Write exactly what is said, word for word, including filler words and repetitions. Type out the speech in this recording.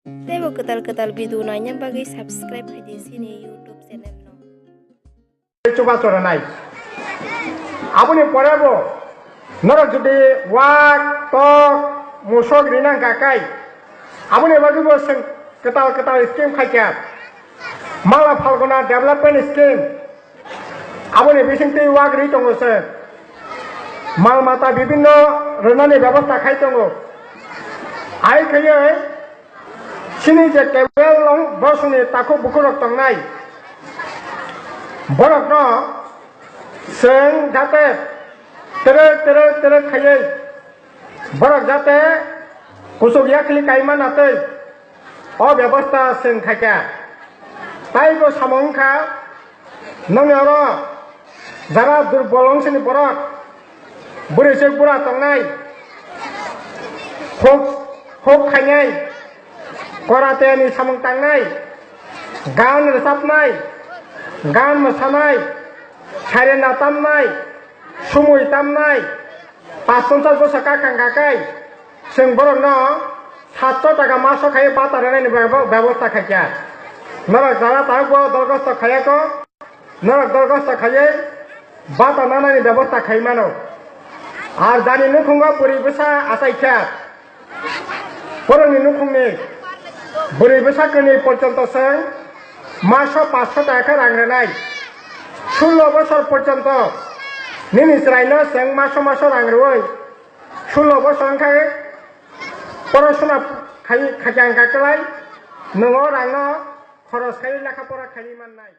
Teibo kwtal kwtal video naina bagwi subscribe khaidi chini YouTube channel no. Chubachu rwnai. Aboni pore bo norok jodi wak, tok, musok rina hwnkha kai, aboni bagwi bo chwng kwtal kwtal scheme khaikha. Mala Phalguna Development Scheme. Aboni bisingtwi wak rwi tongo se. Mal mata bibinno rwnani bebosta khai tongo. Hai khaiwi chini je twelve long bosongni takhuk bukhurok tongnai, borokno chwng jate twrwk twrwk twrwk khaiwi borok jate kuchuk yakhli kaima natwi o bebosta chwng khaikha. Taibo samung wngkha, nokni oro jara durbol ongsini borok, bwrwi chwk bura tongnai, huk, huk khainai, karate ni samung tangnai, gan rwchapnai, gan mwsanai, sarenda tamnai, sumui tamnai, pash ponchas bosor kakhang kakai, chwng borokno satso taka maso khai bata rwnani bebo-, bebosta khaikha. Norok jara tabukbo dolgosto khaiyako, norok dolgosto khaiwi bata nanani bebosta khai mano. Ar jani nukhungo bwrwi bwsa achaikha, borokni nukhungni bwrwi bwsa kwnwi porjonto chwng maso pash taka khe rang rwnai. Sullo bosor porjonto nini chwraino chwng maso maso rang rwui, sullo bosor wngkha khe porosona khai, khaikha wngkha kwlai, nwng o rangno khoros khaiwi lekha pora khaiwi mannai.